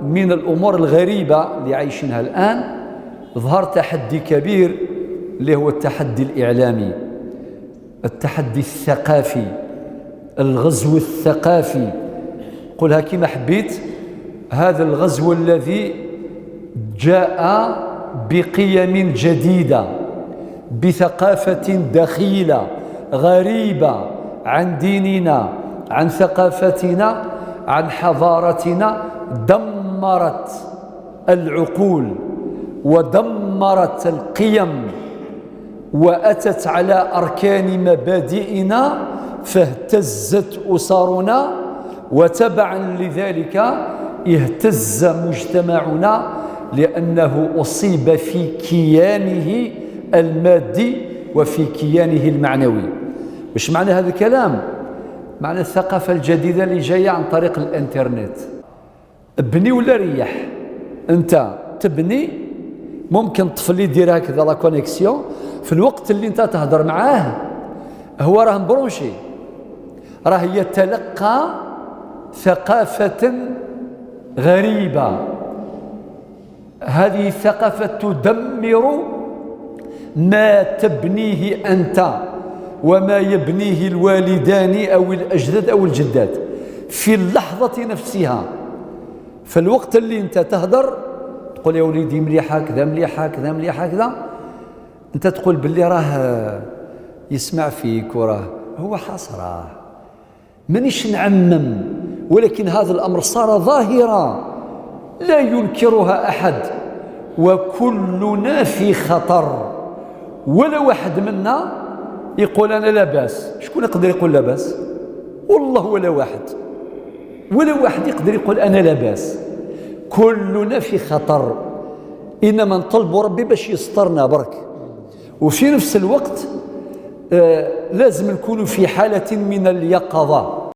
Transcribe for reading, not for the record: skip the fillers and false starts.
من الأمور الغريبة اللي عايشينها الآن، ظهر تحدي كبير اللي هو التحدي الإعلامي، التحدي الثقافي، الغزو الثقافي، قولها كما حبيت. هذا الغزو الذي جاء بقيم جديدة، بثقافة دخيلة غريبة عن ديننا، عن ثقافتنا، عن حضارتنا، دمرت العقول ودمرت القيم وأتت على أركان مبادئنا، فاهتزت أسرنا، وتبعا لذلك اهتز مجتمعنا، لأنه أصيب في كيانه المادي وفي كيانه المعنوي. وش معنى هذا الكلام؟ معنى الثقافة الجديدة اللي جاية عن طريق الانترنت. ابني ولا ريح، انت تبني، ممكن طفل يدير هكذا la connexion في الوقت اللي انت تهضر معاه، هو راه branché، راه يتلقى ثقافة غريبة. هذه الثقافة تدمر ما تبنيه أنت وما يبنيه الوالدان أو الأجداد أو الجدات في اللحظة نفسها. في الوقت اللي أنت تهدر تقول يا وليدي مليح هكذا، مليح هكذا، مليح هكذا، أنت تقول باللي راه يسمع فيك وراه هو حسرة. مانيش نعمم، ولكن هذا الأمر صار ظاهرة لا ينكرها أحد، وكلنا في خطر، ولا واحد منا يقول أنا لا باس. شكون يقدر يقول لا باس؟ والله ولا واحد، ولا واحد يقدر يقول أنا لا باس. كلنا في خطر، إنما نطلب ربي باش يسترنا برك. وفي نفس الوقت لازم نكون في حالة من اليقظة.